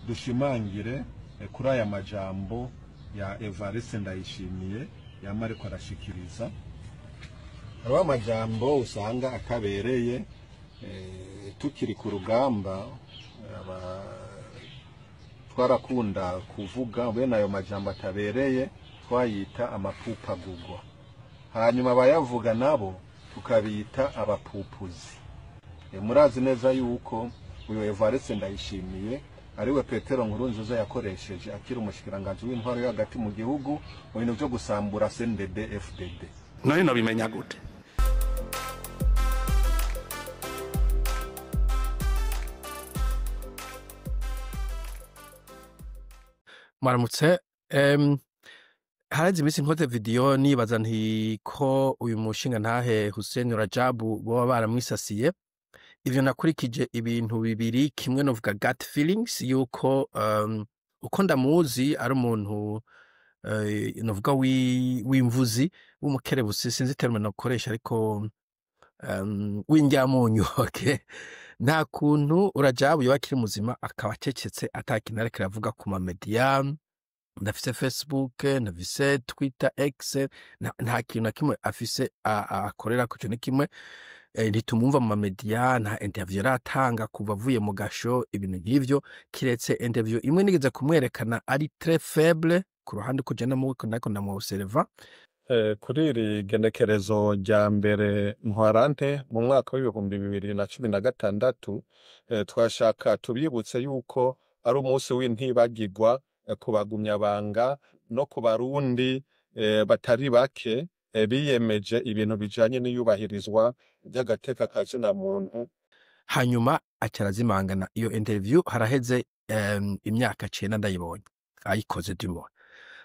Dushimangire kuri aya majambo ya Evariste Ndayishimiye yama ariko arashikiriza. Hariho amajambo usanga atabereye. Tukiri ku rugamba twarakunda kuvuga bene ayo majambo atabereye, twayita amapupagugwa, hanyuma abayavuga nabo tukabita abapupuzi. Murazi neza yuko uyu Evariste Ndayishimiye ariwe Petero Nkurunziza yakoresheje akiri umushikiranganji w'intwaro yo hagati mu gihugu mu bintu vyo gusambura CNDD FDD. None nobimenya gute? Mwaramutse. Haraheze iminsi nkoze video nibaza nti ko uyu mushinga ntahe Hussein Rajabu boba baramwisasiye. Ivyo nakurikije ibintu bibiri, kimwe novuga gut feelings yuko uko ndamuzi ari umuntu novuga w'imvuzi, w'umukerebutsi, sinzi terme nokoresha, ariko w'indyamunyu. Okay, nta kuntu Rajabu yoba akiri muzima akaba acecetse, ata kintu ariko aravuga ku mamedia. Ndafise Facebook, ndafise Twitter, X, nta kintu na kimwe afise akorera ku ico ni kimwe. Ntitumwumva mu mamedia, nta interview aratanga kuva avuye mu gasho, ibintu nk'ivyo, kiretse interview imwe nigeze kumwerekana ari très faible ku ruhande ko jana muwe nako ndamuobserva. Kuri iri genekerezo rya 1 Ntwarante mu mwaka w'2016, twashaka tubibutse yuko ari umunsi w'intibagirwa ku bagumyabanga no ku Barundi batari bake biyemeje ibintu bijanye n'iyubahirizwa ry'agateka ka zina muntu. Hanyuma aca arazimangana iyo interview. Haraheze imyaka 9 ndayibonye ayikoze dumwe.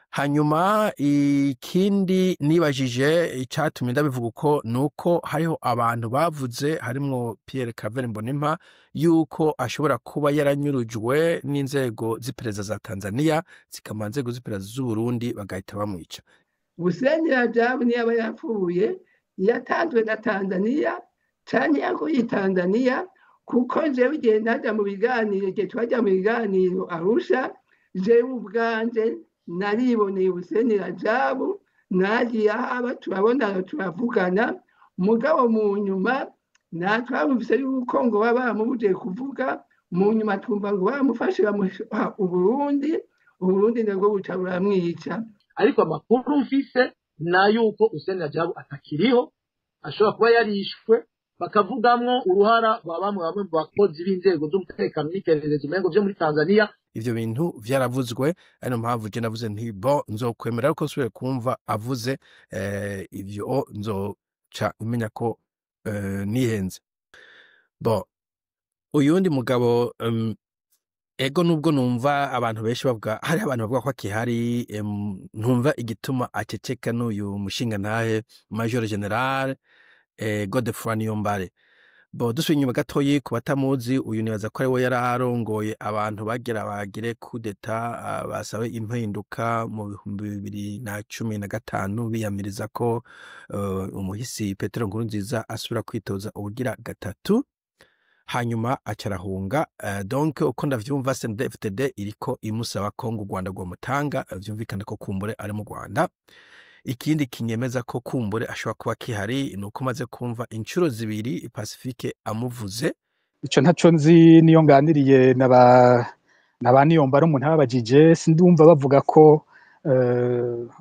Hanyuma ikindi nibajije icatumye ndabivuga uko, nuko hariho abantu bavuze, harimwo Pierre Claver Mbonimpa, yuko ashobora kuba yaranyurujwe n'inzego z'iperereza za Tanzania, zikama inzego z'iperereza z'u Burundi, bagahita bamwica. Hussein Rajabu niyaba yapfuye, yatanzwe na Tanzania canke yaguye Tanzania, kuko jewe igihe naja mu biganiro, igihe twaja mu biganiro Arusha, jewe ubwanje nariboneye Hussein Rajabu, nagiye ahaba, turabonana, turavugana. Mugabo mu nyuma natwumvise yuko ngo baba bamubujije kuvuga. Mu nyuma twumva ngo bamufashe, bamuha Uburundi, Uburundi nabwo buca buramwica. Ariko amakuru mfise na yuko Hussein Rajabu atakiriho, ashobora kuba yarishwe, bakavugamwo uruhara rwa bamwe bamwe mu bakozi b'inzego z'umutekano n'iperereza umengo vyo muri Tanzania. Ivyo bintu vyaravuzwe, ari mpamvu je navuze nti bon, nzokwemera ariko nsubire kumva avuze ivyo, nzoca umenya ko nihenze. Bon, uyundi mugabo, ego, nubwo numva abantu benshi bavuga, hari abantu bavuga ko akihari, ntumva igituma aceceka, n'uyu mushinga ntahe Major General Godefroid Niyombare. Bo dusubiye inyuma gatoyi, ku batamuzi, uyu nibaza ko ariwe yari arongoye abantu bagira bagire coup d'état, basabe impinduka mu 2015, biyamiriza ko umuhisi Petero Nkurunziza asubira kwitoza ubugira gatatu, hanyuma aca arahunga. Donc uko ndavyumva, CNDD-FDD iriko imusaba ko ngo u Rwanda rwomutanga, vyumvikana ko kumbure ari mu Rwanda. Ikindi kinyemeza ko kumbure ashobora kuba kihari ni uko maze kumva inshuro zibiri Pacifique amuvuze. Ico ntaco nzi. Niyo nganiriye na ba Niyombare, umuntu ababajije, sindumva bavuga ko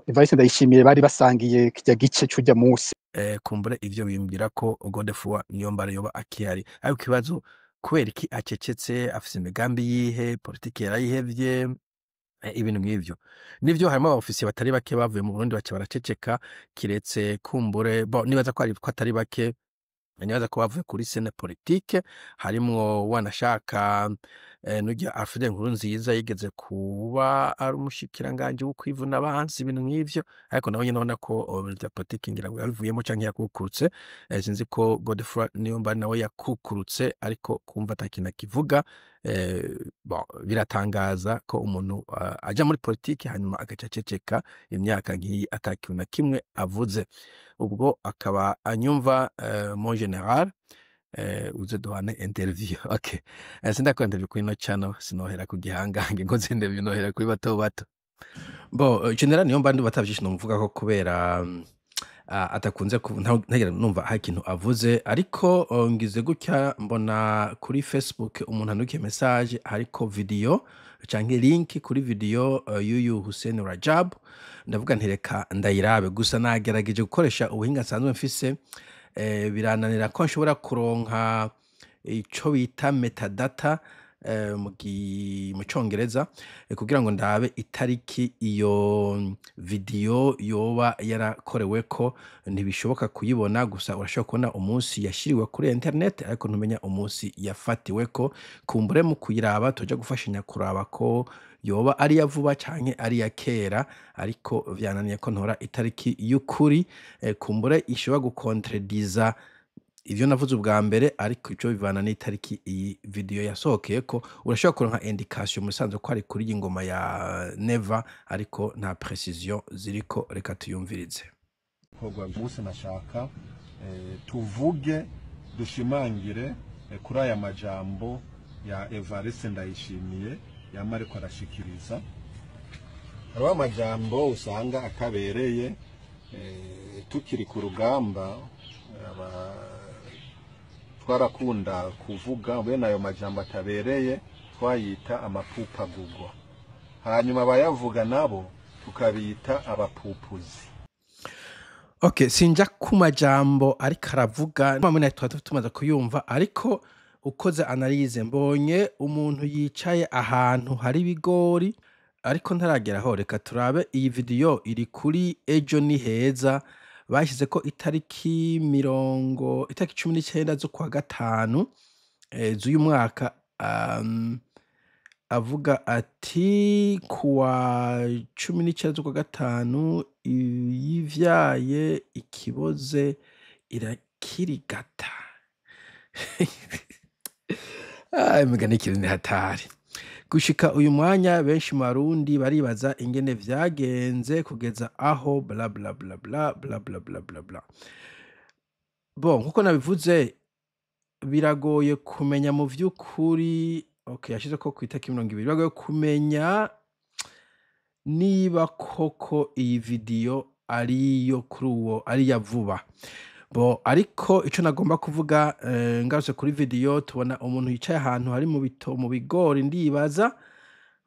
Evariste Ndayishimiye bari basangiye kirya gice c'urya musi. Kumbure ivyo bimbwira ko Godefroid Niyombare yoba akihari, ariko ikibazo, kubera iki acecetse? Afise imigambi yihe? Politiki yarayihevye? Ibintu nk'ivyo nivyo. Harimo abaofisiye batari bake bavuye mu Burundi baca baraceceka, kiretse kumbure, bon, nibaza ko ari ko atari bake, nibaza ko bavuye kuri scène politique, harimwo wanashaka n'urya Alfred Nkurunziza yigeze kuba ari umushikiranganji wo kwivuna abansi, ibintu nk'ivyo, ariko nawe nyene ubona ko ibintu vya politiki ngira ngo yabivuyemo canke yakukurutse. Sinzi ko Godefroid Niyombare nawe yakukurutse, ariko kumva ata kintu akivuga, bon, biratangaza ko umuntu aja muri politiki hanyuma agaca aceceka imyaka nk'iyi ata kintu na kimwe avuze. Ubwo akaba anyumva, mon général. Uze duhane interview. Okay, sindakora interview kuri ino channel, sinohera ku gihangange ngo interview, nohera kuri bato bato. Bo General Niyombare ndumva atavyinshi nomuvuga ko kubera atakunze ntagera numva hari ikintu avuze, ariko ngize gutya mbona kuri Facebook umuntu andukiye message hariko video canke link kuri video y'uyu Hussein Rajab. Ndavuga nti reka ndayirabe. Gusa nagerageje gukoresha ubuhinga nsanzwe mfise, birananira ko nshobora kuronka ico bita metadata mu congereza, kugira ngo ndabe itariki iyo video yoba yarakoreweko. Ntibishoboka kuyibona. Gusa urashobora kubona umunsi yashiriwe kuri internet, ariko ntumenya umunsi yafatiweko. Kumbure mu kuyiraba tuja gufashanya kuraba ko yoba ari iya vuba canke ari iya kera, ariko vyananiye ko ntora itariki y'ukuri. Kumbure ishobora gukontrediza ivyo navuze ubwa mbere, ariko ico bivana n'itariki iyi video yasohokeyeko. Urashobora kuronka indication musanzwe ko ari kuri iyi ngoma ya Neva, ariko nta précision ziriko. Reka tuyumvirize. Korwa munsi nashaka tuvuge, dushimangire kuri aya majambo ya Evariste Ndayishimiye yama ariko arashikiriza. Hariho amajambo usanga atabereye. Tukiri ku rugamba twarakunda kuvuga bene ayo majambo atabereye, twayita amapupagugwa, hanyuma abayavuga nabo tukabita abapupuzi. Okay, sinja ku majambo ariko aravuga, mamwe nayo twari tumaze kuyumva, ariko ukoze analyse mbonye umuntu yicaye ahantu hari ibigori, ariko ntarageraho. Reka turabe iyi video iri kuri Ejo ni Heza, bashize ko itariki mirongo itariki 19 z'ukwa gatanu z'uyu mwaka. Avuga ati kuwa 19 z'ukwa gatanu yivyaye ikiboze irakirigata. Ah, imigani ni hatari. Gushika uyu mwanya benshi mu Barundi baribaza ingene vyagenze kugeza aho bla bla bla bla bla bla bla bla bla. Bon, nkuko nabivuze, biragoye kumenya mu vy'ukuri. Okay, yashize ko ku itariki 20. Biragoye kumenya niba koko iyi video ariyo kuri uwo ari iya vuba. Bo ariko ico nagomba kuvuga, ngarutse kuri video, tubona umuntu yicaye ahantu hari mu bito mu bigori. Ndibaza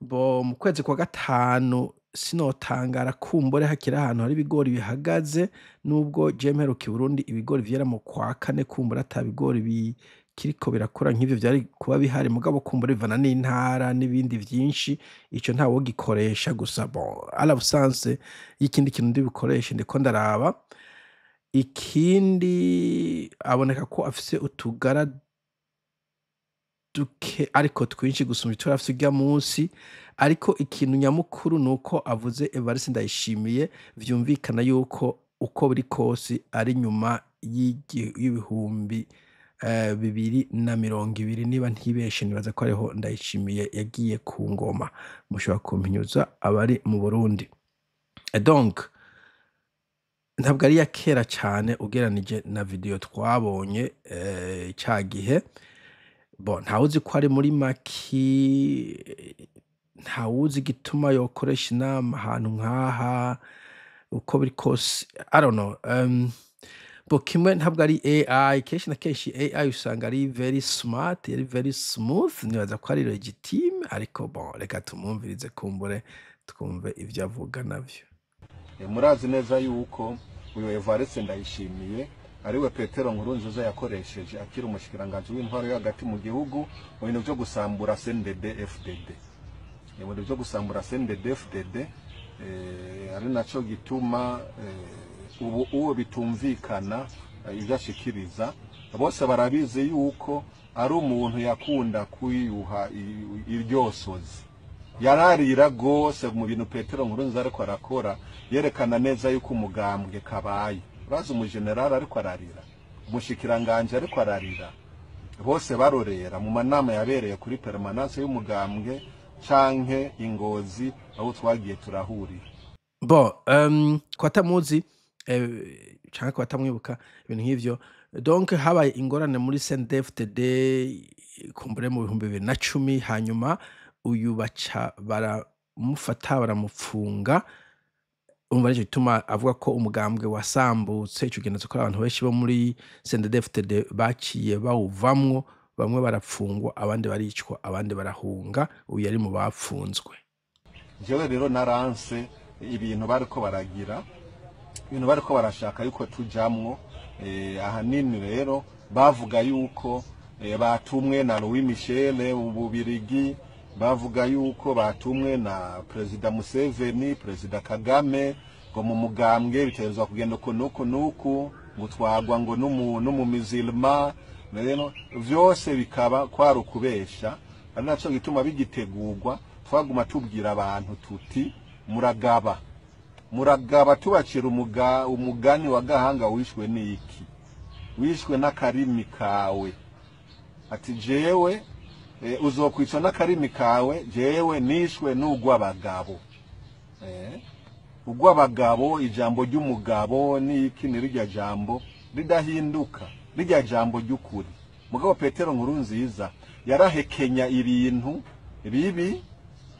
bo mu kwezi kwa gatanu sinotangara kumbure hakiri ahantu hari ibigori bihagaze, nubwo je mperuka i Burundi ibigori vyera mu kwa kane, kumbura ata bigori bikiriko birakura nk'ivyo vyari kuba bihari. Mugabo kumbura bivana n'intara n'ibindi vyinshi, ico ntawogikoresha. Gusa bon, à l'absence y'ikindi kintu ndi bukoreshe, ndiko ndaraba ikindi. Aboneka ko afise utugara duke ariko twinshi gusumba ivyo afise urya munsi. Ariko ikintu nyamukuru nuko avuze Evariste Ndayishimiye, vyumvikana yuko uko biri kose ari nyuma y'ibihumbi 2020, niba ntibeshe. Nibaza ko ariho Ndayishimiye yagiye ku ngoma. Mushobora kumpinyuza abari mu Burundi. Donc ntabwo ari iya kera cane ugereranije na video twabonye ca gihe. Bon, ntawuzi ko ari muri maki, ntawuzi igituma yokoresha inama ahantu nk'aha. Uko biri kose, I don't know. Bo kimwe ntabwo ari AI. Kenshi na kenshi AI usanga ari very smart, ari very smooth. Nibaza ko ari légitime, ariko bon, reka tumwumvirize, kumbure twumve ivyo avuga navyo. Murazi neza yuko uyu Evariste Ndayishimiye ariwe Petero Nkurunziza yakoresheje akiri umushikiranganji w'intwaro yo hagati mu gihugu mu bintu vyo gusambura CNDD FDD. Mu bintu vyo gusambura CNDD FDD, ari naco gituma ubu uwo bitumvikana ivyo ashikiriza. Bose barabizi yuko ari umuntu yakunda kwiyuha iryosozi, yararira gose mu bintu Petero Nkurunziza ariko arakora, yerekana neza yuko umugambwe kabaye. Urazi umujenerali ariko ararira, umushikiranganje ariko ararira, bose barorera mu manama yabereye kuri permanence y'umugambwe canke ingozi aho twagiye turahurira. Bon, ku batamuzi canke ku batamwibuka, ibintu nk'ivyo. Donc habaye ingorane muri CNDD-FDD kumbure mu 2010, hanyuma uyu baca baramufata baramupfunga. Urumva nico gituma avuga ko umugambwe wasambutse. Ico gihe ko abantu benshi bo muri CNDD-FDD baciye bawuvamwo, bamwe barapfungwa, abandi baricwa, abandi barahunga. Uyu yari mu bapfunzwe. Jewe rero naranse ibintu bariko baragira, ibintu bariko barashaka yuko tujamwo. Ahanini rero bavuga yuko batumwe na Louis Michel mu Bubirigi, bavuga yuko batumwe na Perezida Museveni, Perezida Kagame, ngo mu mugambwe bitegerezwa kugenda uku nuku nuku, ngo twagwa ngo n'umumizilma. Rero vyose bikaba kwari ukubesha. Ari naco gituma bigitegurwa twaguma tubwira abantu tuti muragaba, muragaba, tubacira umugani wa Gahanga: wishwe n'iki? Wishwe n'akarimi kawe. Ati jewe uzokwicwa n'akarimi kawe, jewe nishwe n'ugw'abagabo. Ugw'abagabo, ijambo ry'umugabo n'iki? Ni rirya jambo ridahinduka, rirya jambo ry'ukuri. Mugabo Petero Nkurunziza yarahekenya ibintu bibi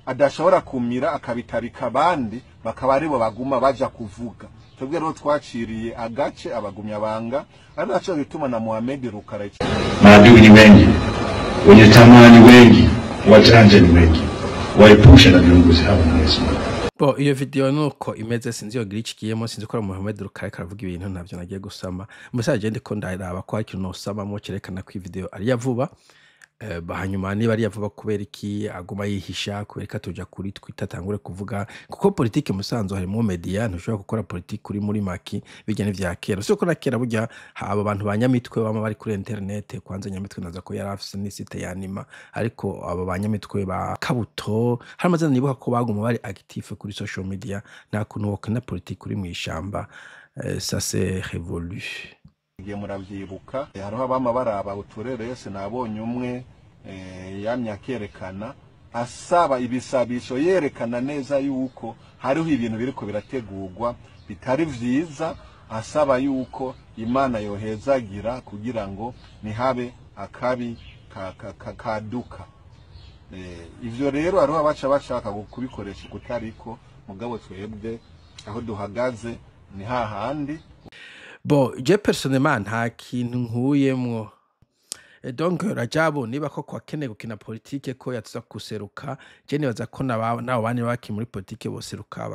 adashobora kumira, akabitarika abandi, bakaba aribo baguma baja kuvuga. Twebwe rero twaciriye agace abagumyabanga, ari naco gituma na Mohamed Rukara. Maadui ni wengi, wenye tamaa ni wengi, wajanja ni wengi. Waepushe na viongozi hawa na Yesu. Bo iyo video nuko imeze, sinzi iyo glitch igiyemo, sinzi ko ari Mohamed Rukara ariko aravuga ibintu, ntavyo nagiye gusama. Musaje ndiko ndaraba ko hari ikintu nosamamwo cerekana ko iyi video ari iya vuba. Hanyuma niba ari iya vuba, kubera iki aguma yihisha? Kubera ko atuja kuri Twitter atangure kuvuga? Kuko politike musanzwe harimwo media, ntushobora gukora politike uri muri maquis. Bijya n'ivya kera, si ko na kera burya abo bantu ba Nyamitwe bama bari kuri internet. Kwanza Nyamitwe naza ko yari afise n'isite ya nima, ariko abo ba Nyamitwe, ba Kabuto, hari amazina nibuka ko baguma bari active kuri social media. Nta kuntu wokina politike uri mw'ishamba. Ça c'est révolu. Igihe muravyibuka, hariho abama baraba uturerese, nabonye umwe yamye akerekana asaba ibisabisho, yerekana neza yuko hariho ibintu biriko birategurwa bitari vyiza, asaba yuko Imana yohezagira kugira ngo ntihabe akabi kaduka. Ivyo rero hariho abaca bashaka kubikoresha kutariko, mugabo twebwe aho duhagaze ni hahandi. Bon, je personnellement nta kintu nkuyemwo. Donc Rajabu niba koko akeneye gukina politike, ko yatuza kuseruka. Je nibaza ko nabo bandi baki muri politike boseruka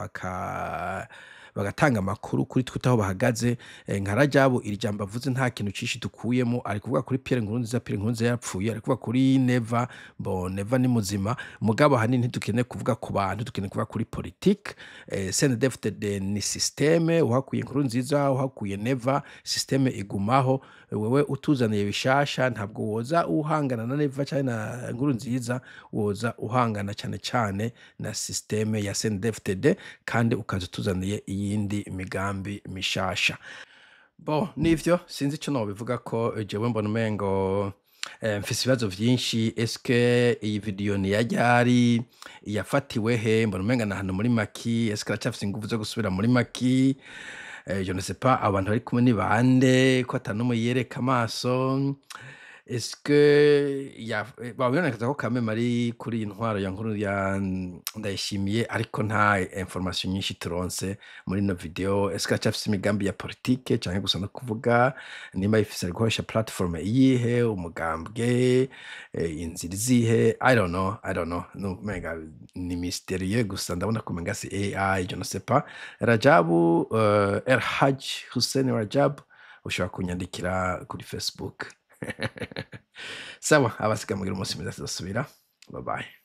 bagatanga amakuru kuri Twitter aho bahagaze. Nka Rajabu, iri jambo avuze nta kintu cishi dukuyemo. Ari kuvuga kuri Pierre Nkurunziza, Pierre Nkurunziza yapfuye. Ari kuvuga kuri Neva, bon, Neva ni muzima. Mugabo ahanini ntidukeneye kuvuga ku bantu, dukeneye kuvuga kuri politike. CNDD-FDD ni système. Uhakuye Nkurunziza, uhakuye Neva, système igumaho. Wewe utuzaniye bishasha, ntabwo woza uhangana na Neva cyane na Nkurunziza, woza uhangana cyane cyane na système ya CNDD-FDD, kandi ukaza utuzaniye iyindi migambi mishasha. Bon, nivyo, sinzi ico nobivuga ko jewe mbona umengo mfise ibibazo vyinshi. Eske iyi video ni ya ryari? Yafatiwe he? Mbona umenga na hano muri maquis. Eske aracafise inguvu zo gusubira muri maquis? Je ne sais pas. Abantu bari kumwe ni bande ko atanumwe yereka amaso? Eske ya baboneka ko quand même ari kuri iyi ntwaro ya nkuru ya Ndayishimiye, ariko nta information nyinshi turonse muri ino video. Eske aracafise imigambi ya politike canke gusa no kuvuga? Nimba yifise, ari gukoresha platform iyihe, umugambwe, inzira izihe? I don't know, I don't know. No, umenga ni mystérieux gusa, ndabona ko umenga si AI, je ne sais pas. Rajabu, El Haj Hussein Rajab, ushobora kunyandikira kuri Facebook. Sawa, abasiga mugira umunsi mwiza, tuzosubira. Bye bye.